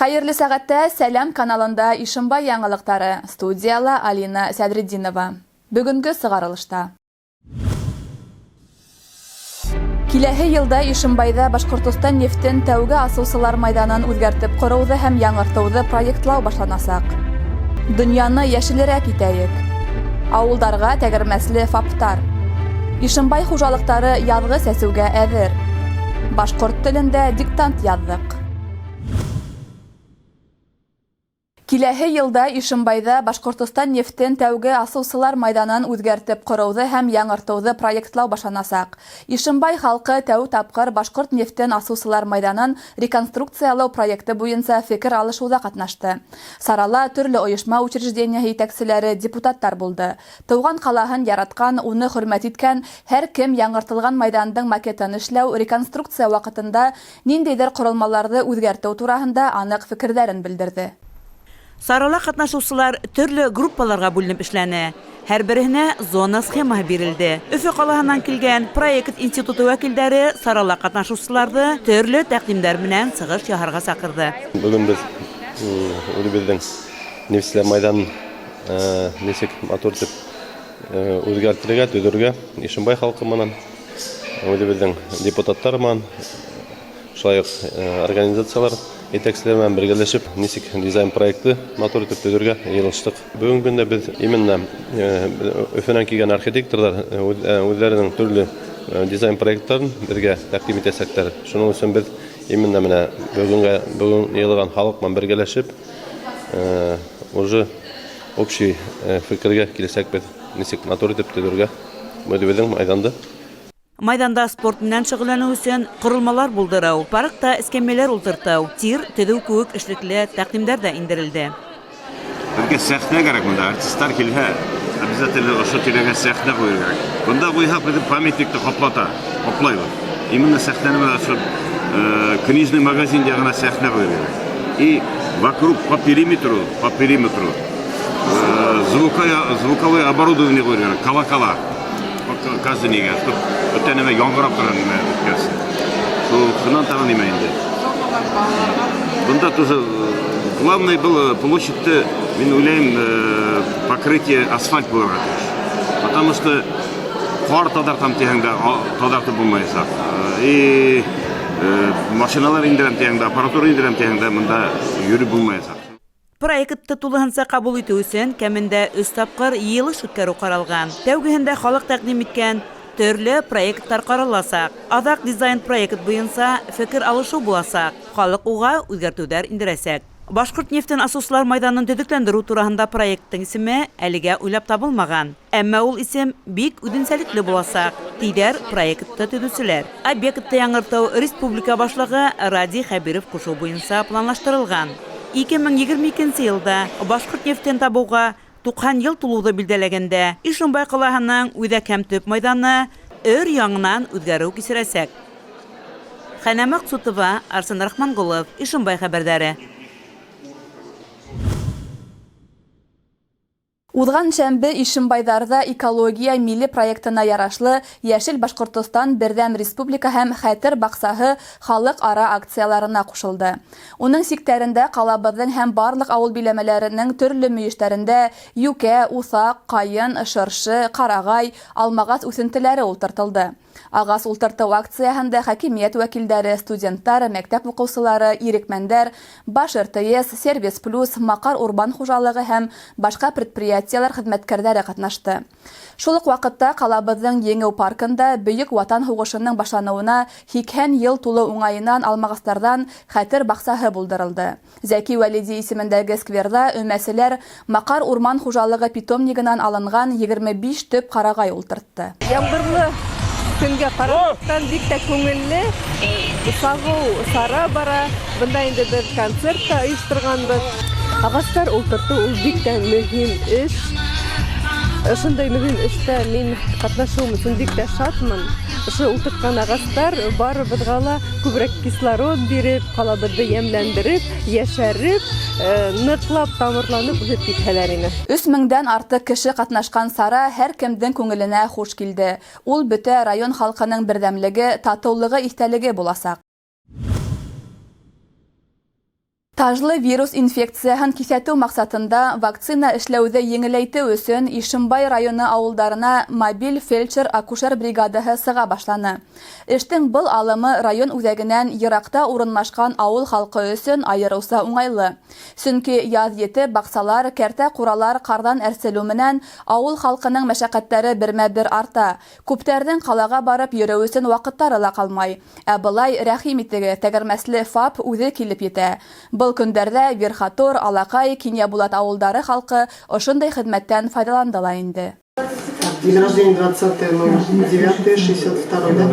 Хәйерле сәғәттә Сәләм каналында Ишембай яңылыҡтары. Студияла Алина Сәдретдинова. Бөгөнгө сығарылышта. Киләһе йылда Ишембайҙа Башҡортостан нефтен тәүге асыусылар майҙанын үҙгәртеп ҡороуҙы һәм яңыртыуҙы проектлау башланасаҡ. Донъяны йәшелерәк итәйек. Ауылдарға тәгәрмәсле ФАПтар. Ишембай хужалыҡтары яҙғы сәсеүгә әҙер. Башҡорт телендә диктант яҙҙыҡ. Киләһе йылда Ишембайҙа Башҡортостан нефтен тәүге асыусылар майҙанын үҙгәртеп ҡороуҙы һәм яңыртыуҙы проектлау башланасаҡ. Ишембай халҡы тәү тапҡыр башҡорт нефтен асыусылар майҙанын реконструкциялау проекты буйынса фекер алышыуҙа ҡатнашты. Сарала төрлө ойошма учреждениеһы етәкселәре, депутаттар булды. Тыуған ҡалаһын яратҡан, уны хөрмәт иткән һәр кем яңыртылған майҙандың макетын эшләү, реконструкция ваҡытында ниндәйҙер ҡоролмаларҙы үҙгәртеү тураһында аныҡ фекерҙәрен белдерҙе. Сарала ҡатнашыусылар төрлө группаларға бүленеп эшләне. Һәр береһенә зона схемаһы бирелде. Өфө ҡалаһынан килгән проект институты вәкилдәре сарала ҡатнашыусыларҙы төрлө тәҡдимдәр менән сығыш яһарға саҡырҙы. Бөгөн беҙ үҙебеҙҙең нефтселәр майҙанын нисек матур итеп үҙгәртергә, төҙөргә Ишембай халҡы менән, үҙебеҙҙең депутаттар менән, шулай уҡ организациялар етәкселәре менән бергәләшеп, нисек дизайн проекты матур итеп төҙөргә йыйылыштыҡ. Бөгөнгө көндә беҙ именно Өфөнән килгән архитекторҙар үҙҙәренең төрлө дизайн проекттарын беҙгә тәҡдим итәсәктәр. Шуның өсөн беҙ именно менә бөгөнгә бөгөн йыйылған халыҡ менән бергәләшеп, уже общий фекергә киләсәкбеҙ, нисек матур итеп төҙөргә үҙебеҙҙең майҙанды. Майҙанда спорт менән шөғөлләнеү өсөн ҡоролмалар булдырыу, паркта эскәмйәләр ултыртыу, тир төҙөү кеүек эшлекле тәҡдимдәр ҙә индерелде. Беҙгә сәхнә кәрәк бында, артистар килһә, обязательно ошо тирәгә сәхнә ҡуйыр кәрәк. Бында ҡуйһаҡ, беҙҙең памятникты ҡаплата, ҡаплайбыҙ. Именно сәхнәне бына ошо книжный магазин яғына сәхнә ҡуйыр кәрәк. И вокруг по периметру звуковое оборудование ҡуйыр кәрәк, колокола. Каждый нигә, чтоб бөтә нәмә яңғырап торған нимә үткәрсен. Шул шунан тағы нимә инде. Бында тоже главное было площадьты, мин уйлайым, покрытие асфальт булырға тейеш. Потому что ҡар таҙартам тиһәң дә, таҙартып булмаясаҡ. И машиналар индерәм тиһәң дә, аппаратура индерәм тиһәң дә, бында йөрөп булмаясаҡ. Проектты тулыһынса ҡабул итеү өсөн кәмендә өс тапҡыр йыйылыш үткәреү ҡаралған. Тәүгеһендә халыҡ тәҡдим иткән төрлө проекттар ҡараласаҡ. Аҙаҡ дизайн проект буйынса фекер алышыу буласаҡ. Халыҡ уға үҙгәртеүҙәр индерәсәк. Башҡорт нефтен асыусылар майҙанын төҙөкләндереү тураһында проекттың исеме әлегә уйлап табылмаған. Әммә ул исем бик үҙенсәлекле буласаҡ, тиҙәр проектты төҙөүселәр. Объектты яңыртыу республика башлығы Радий Хәбиров ҡушыу буйынса планлаштырылған. 2022 йылда башҡорт нефтен табыуға 90 йыл тулыуҙы билдәләгәндә Ишембай ҡалаһының үҙәк һәм төп майҙаны өр яңынан үҙгәреү кисерәсәк. Хәнә Маҡсутова, Арсен Рахманғолов, Ишембай хәбәрҙәре. Уҙған шәмбе Ишембайҙарҙа экология милли проектына ярашлы Йәшел Башҡортостан берҙәм республика һәм Хәтер баҡсаһы халыҡ-ара акцияларына ҡушылды. Уның сиктәрендә ҡалабыҙҙың һәм барлыҡ ауыл биләмәләренең төрлө мөйөштәрендә йүкә, уҫаҡ, ҡайын, шыршы, ҡарағай, алмағас үҫентеләре ултыртылды. Ағас ултыртыу акцияһында хакимиәт вәкилдәре, студенттар, мәктәп уҡыусылары, ирекмәндәр, Баш РТС, Сервис Плюс, Маҡар урман хужалығы һәм башҡа предприятиелар хеҙмәткәрҙәре ҡатнашты. Шул уҡ ваҡытта ҡалабыҙҙың Еңеү паркында Бөйөк Ватан һуғышының башланыуына 80 йыл тулыу уңайынан алмағастарҙан хәтер баҡсаһы булдырылды. Зәки Вәлиди исемендәге скверҙа өмәселәр Маҡар урман хужалығы питомнигынан алынған 25 төп ҡарағай ултыртты. Ямғырлы көнгә ҡарамаҫтан бик тә күңелле, сағыу сара бара. Бында инде беҙ концерт та ойошторғанбыҙ. Ағастар ултыртыу ул бик тә мөһим эш. Ошондай мөһим эштә мин ҡатнашыуым өсөн бик тә шатмын. Ошо ултыртҡан ағастар барыбыҙға ла күберәк кислород биреп, ҡалабыҙҙы йәмләндереп, йәшәреп, ныҡлап тамырланып үҫеп китһәләр ине. Өс меңдән артыҡ кеше ҡатнашҡан сара һәр кемдең күңеленә хуш килде. Ул бөтә район халҡының берҙәмлеге, татыулығы иҫтәлеге буласаҡ. Тажлы вирус инфекцияһын киҫәтеү маҡсатында вакцина эшләүҙе еңеләйтеү өсөн Ишембай районы ауылдарына мобиль фельдшер-акушер бригадаһы сыға башланы. Эштең был алымы район үҙәгенән йыраҡта урынлашҡан ауыл халҡы өсөн айырыуса уңайлы. Сөнки яҙ етеп, баҡсалар, кәртә-ҡуралар ҡарҙан әрселеү менән ауыл халҡының мәшәҡәттәре бермә-бер арта. Күптәрҙең ҡалаға барып йөрөү өсөн ваҡыттары ла ҡалмай. Ә былай, рәхим итегеҙ, тәгәрмәсле ФАП үҙе килеп етә. Был көндәрҙә Верхотор, Алаҡай, Кинйәбулат ауылдары халҡы ошондай хеҙмәттән файҙаланды ла инде. День рождения 20.09.62, да?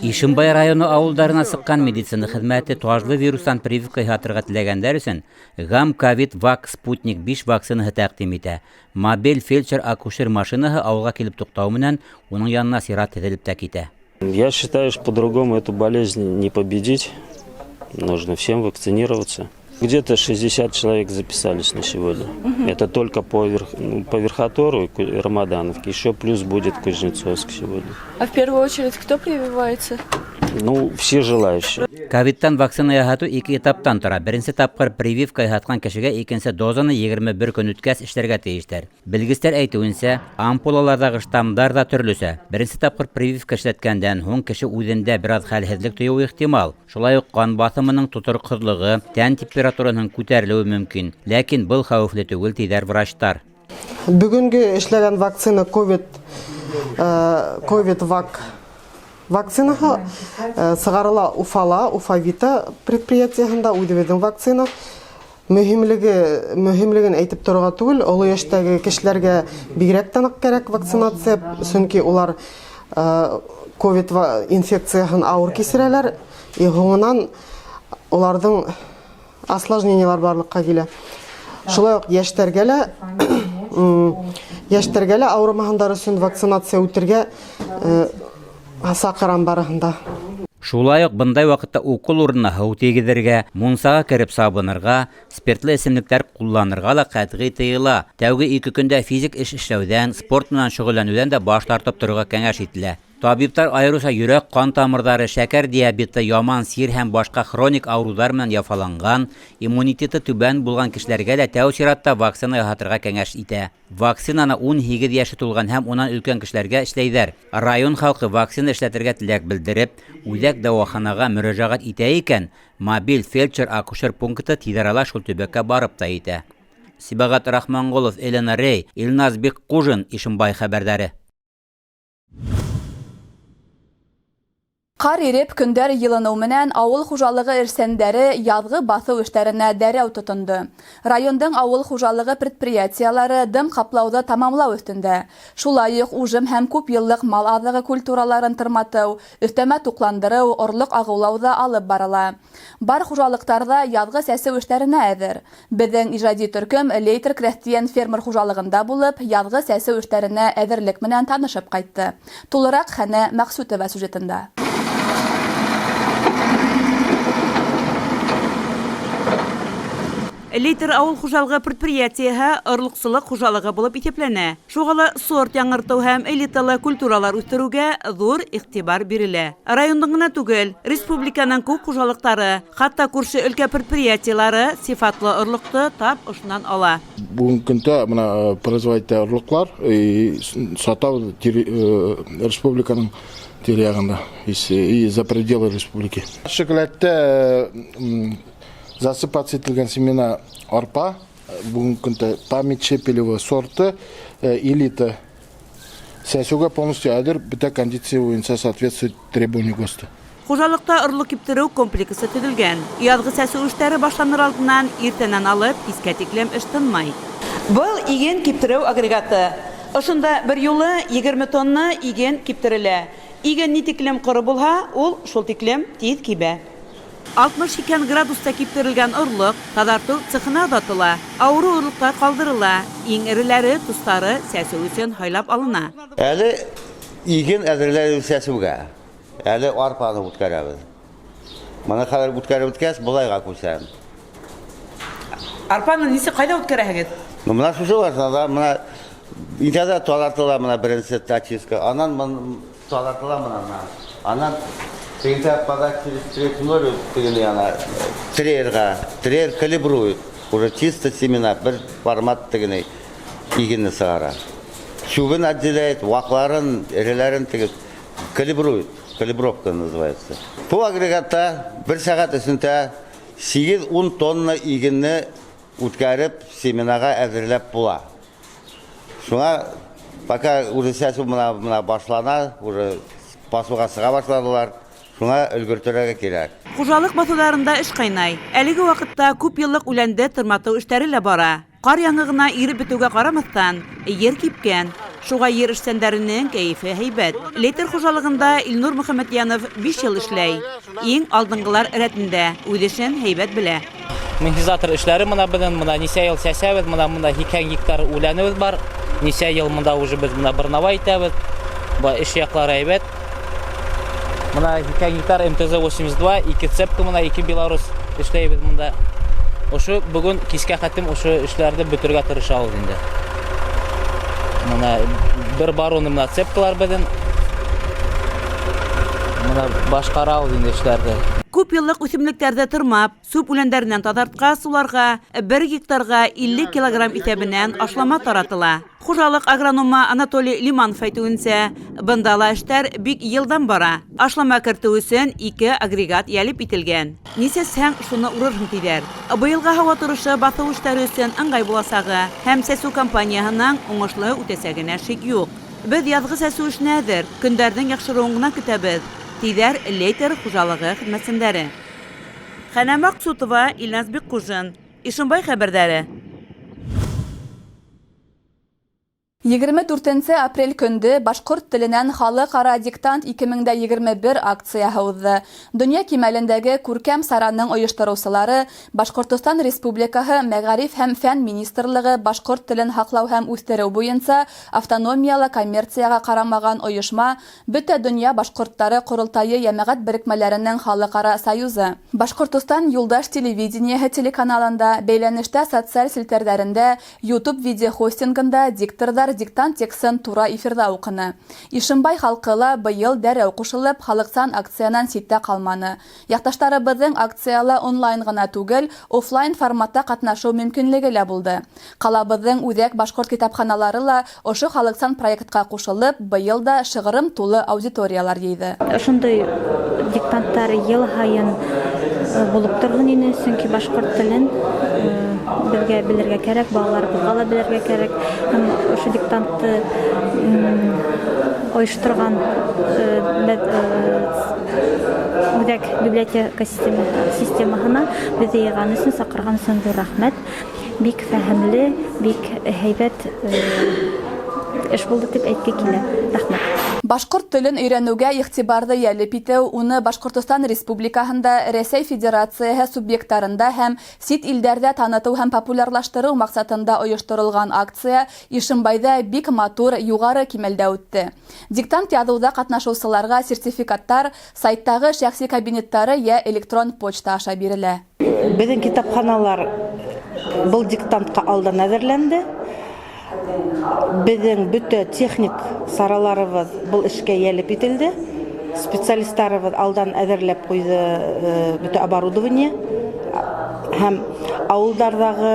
Ишембай районы ауылдарына сыҡҡан медицина хеҙмәте тажлы вирустан прививка яһатырға теләгәндәр өсөн Гам-Ковид Вак Спутник 5 вакцинаһы тәҡдим итә. Мобиль фельдшер-акушер машинаһы ауылға килеп туҡтау менән уның янына сират теҙелеп тә китә. Я считаю, что по-другому эту болезнь не победить. Нужно всем вакцинироваться. Где-то 60 человек записались на сегодня. Это только по Верхотору и Ромодановке. Еще плюс будет Кузнецовск сегодня. А в первую очередь кто прививается? Все желающие. Ковидтан вакцина яһатыу ике этаптан тора. Беренсе тапҡыр прививка яһатҡан кешегә икенсе дозаны егерме бер көн үткәс эшләргә тейештәр. Белгестәр әйтеүенсә, ампулаларҙағы штаммдар ҙа төрлөсә. Беренсе тапҡыр прививка эшләткәндән һуң кеше үҙендә бер аҙ хәлһеҙлек тойоуы ихтимал. Шулай уҡ ҡан баҫымының тотороҡһоҙлоғо, тән температураһының күтәрелеүе мөмкин. Ләкин был хәүефле түгел, тиҙәр врачтар. Бөгөнгө эшләгән вакцина ковид вак вакцинаһы сығарыла Уфала, Уфа Вита предприятиеһында үҙебеҙҙең вакцина. Мөһимлеген әйтеп торорға түгел, оло йәштәге кешеләргә бигерәк тә ныҡ кәрәк вакцинация, сөнки улар ковид инфекцияһын ауыр кисерәләр, и һуңынан уларҙың осложнениелар барлыҡҡа килә. Шулай уҡ йәштәргә лә ауырымаһындар өсөн вакцинация үтергә саҡырам барыһында. Шулай уҡ бындай ваҡытта укол урынына һыу тейгеҙергә, мунсаға кереп сабынырға, спиртлы эсемлектәр ҡулланырға ла ҡәтғи тыйыла. Тәүге ике көндә физик эш эшләүҙән, спорт менән шөғөлләнеүҙән дә баш тартып торорға кәңәш ителә. Табиптар айырыуса йөрәк ҡан тамырҙары, шәкәр диабеты, яман сир һәм башҡа хроник ауырыуҙар менән яфаланған, иммунитеты түбән булған кешеләргә лә тәү сиратта вакцина яһатырға кәңәш итә. Вакцинаны ун һигеҙ йәше тулған һәм унан өлкән кешеләргә эшләйҙәр. Район халҡы вакцина эшләтергә теләк белдереп, үҙәк дауаханаға мөрәжәғәт итә икән, мобиль фельдшер-акушер пункты тиҙ арала шул төбәккә барып та етә. Сибағат Рахманғолов, Елена Рей, Илназ Бикҡужин, Ишембай хәбәрҙәре. Ҡар иреп, көндәр йылыныу менән ауыл хужалығы эшсәндәре яҙғы баҫыу эштәренә дәррәү тотондо. Райондың ауыл хужалығы предприятиелары дым ҡаплауҙы тамамлау өҫтөндә. Шулай уҡ ужым һәм күп йыллыҡ мал аҙығы культураларын тырматыу, өҫтәмә туҡландырыу, орлоҡ ағыулау ҙа алып барыла. Бар хужалыҡтарҙа яҙғы сәсеү эштәренә әҙер. Беҙҙең ижади төркөм Лейтер крәҫтиән фермер хужалығында булып, яҙғы сәсеү эштәренә әҙерлек менән танышып ҡайтты. Тулыраҡ Хәнә Мәҡсүтова сюжетында. Лейтер ауыл хужалығы предприятиеһы орлоҡсолоҡ хужалығы булып иҫәпләнә. Шуға ла сорт яңыртыу һәм элиталы культуралар үҫтереүгә ҙур иғтибар бирелә. Райондың ғына түгел, республиканың күп хужалыҡтары, хатта күрше өлкә предприятиелары сифатлы орлоҡто тап ошонан ала. Бөгөнгө көндә бына производитель орлоҡлар, и сатабыҙ республиканың тирә-яғында, и за пределы республики. Шоколадта засыпаться ителгән семена арпа, бөгөнгө көндә память Шепелева сорты, элита. Сәсеүгә полностью әҙер, бөтә кондиция буйынса соответствует требованию ГОСТа. Хужалыҡта орлоҡ киптереү комплексы төҙөлгән. Яҙғы сәсеү эштәре башланыр алдынан иртәнән алып кискә тиклем эш тынмай. Был иген киптереү агрегаты. Ошонда бер юлы егерме тонна иген киптерелә. Иген ни тиклем ҡоро булһа, ул шул тиклем тиҙ кибә. Алтмыш икән градуста киптерелгән орлоҡ таҙартыу цехына оҙатыла. Ауырыу орлоҡтар ҡалдырыла. Иң эреләре, тустары сәсеү өсөн һайлап алына. Әле иген әҙерләү сәсеүгә. Әле арпаны үткәрәбеҙ. Бына хәҙер үткәреп бөткәс, былайға күсәм. Арпаны нисек ҡайҙа үткәрәһегеҙ? Бына шушы ваҡытта бына интәҙә таҙартыла бына беренсе очистка. Анан таҙартыла бына. Анан Тегендә подать через третью ноль тегене яна треерга, треер калибрует. Уже чисто семена, бер формат тегене игенне сыгара. Чүбен отделяет, вакларын, эреләрен теге калибрует. Калибровка называется. Бу агрегатта бер сәгать эчендә 8-10 тонна игенне үткәреп, семенага әзерләп була. Шуңа пока уже чәчү менә менә башлана, уже басуга чыга башладылар. Шуңа өлгертергә кирәк. Хуҗалык басуларында эш кайнай. Әлеге вакытта күпьеллык үләнде тырмату эшләре лә бара. Кар яңы гына иреп бетүгә карамастан, ер кипкән. Шуга ер эшчәннәренең кәефе һәйбәт. Лейтер хуҗалыгында Илнур Мөхәммәтьянов биш ел эшләй. Иң алдынгылар рәтендә, үз эшен һәйбәт белә. Механизатор эшләре мына безнең мына ничә ел чәчәбез, мына монда 80 гектар үләнебез бар. Ничә ел монда уже без мына бырнава итәбез. Ба эш яклары әйбәт. Мына 80 гектар МТЗ-82, ике цепка мына ике Беларус эшләйбез монда. Ошо бүген кичкә хәтем ошо эшләрне бетерергә тырышабыз инде. Мына бер баруны мына цепкалар безнең. Мына башкарабыз инде эшләрне. Күп еллык үсемлекләрдә тырмап, Сүп үләннәреннән тазарткач, суларга бер гектарга 50 килограмм исәбеннән ашлама таратыла. Хуҗалык агрономы Анатолий Лиманов әйтүенчә, бында ла эшләр бик елдам бара. Ашлама кертү өчен ике агрегат ялеп ителгән. Ни чәчсәң, шуны урырһың, диләр. Быелгы һава торышы басу эшләре өчен ыңгай булачагы һәм чәчү кампанияһының уңышлы үтәчәгенә шик юк. Без язгы чәчү эшенә әзер, көннәрнең яхшыруын гына көтәбез, диләр Лейтер хуҗалыгы хезмәтчәннәре. Хәнә Максутова, Илназ Биккужин. Ишембай хәбәрдәре. 24 нче апрель көнде башкорт теленән Халыкара диктант 2021 акцияһе узды. Дөнья кимәлендәге күркәм сараның оештыручылары, Башкортостан Республикаһы Мәгариф һәм фән министрлыгы башкорт телен һаклау һәм үстерү буенча автономияле коммерциягә карамаган оешма Бөтәдөнья башкортлары корылтае йәмәгать берекмәләренең халыкара союзы. Башкортостан юлдаш телевидениеһе телеканалында, Бәйләнештә социаль селтәрләрендә, Ютуб видеохостингында дикторлар диктант текстын тура эфирда укыны. Ишембай халкы ла быел дәррәү кушылып, халыкчан акциянән читтә калманы. Якташларыбызның акциялә онлайн гына түгел, офлайн форматта катнашу мөмкинлеге лә булды. Калабызның үзәк башкорт китапханалары ла ошо халыкчан проектка кушылып, быел да шыгрым тулы аудиторияләр йыйды. Ошондой диктанттар ел һайын булып торһын ине, сөнки башкорт телен беҙгә белергә кәрәк, балаларыбыҙға ла белергә кәрәк. Һәм ошо диктантты ойошторған үҙәк библиотека системаһына беҙҙе йыйған өсөн, саҡырған өсөн ҙур рәхмәт. Бик фәһемле, бик һәйбәт эш булды тип әйтке килә. Рәхмәт. Башҡорт телен өйрәнеүгә иғтибарҙы йәлеп итеү, уны Башҡортостан Республикаһында, Рәсәй Федерацияһы субъекттарында һәм сит илдәрҙә танытыу һәм популярлаштырыу маҡсатында ойошторолған акция Ишембайҙа бик матур, юғары кимәлдә үтте. Диктант яҙыуҙа ҡатнашыусыларға сертификаттар сайттағы шәхси кабинеттары йә электрон почта аша бирелә. Беҙҙең китапханалар был диктантҡа алдан әҙерләнде. Беҙҙең бөтә техник сараларыбыҙ был эшкә йәлеп ителде. Специалисттарыбыҙ алдан әҙерләп ҡуйҙы бөтә оборудование. Һәм ауылдарҙағы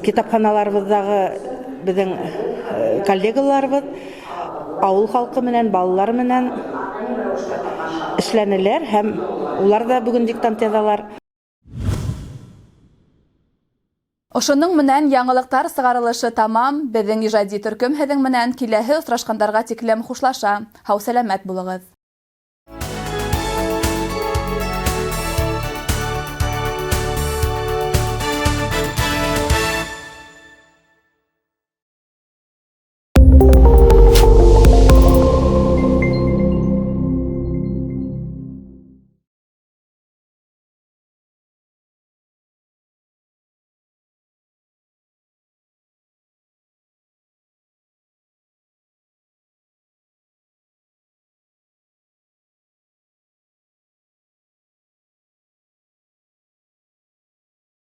китапханаларыбыҙҙағы беҙҙең коллегаларыбыҙ ауыл халҡы менән, балалар менән эшләнеләр һәм улар ҙа бөгөн диктант яҙалар. Ошоноң менән яңылыҡтар сығарылышы тамам. Беҙҙең ижади төркөм һеҙҙең менән киләһе осрашҡандарға тиклем хушлаша. Һау-сәләмәт булығыҙ.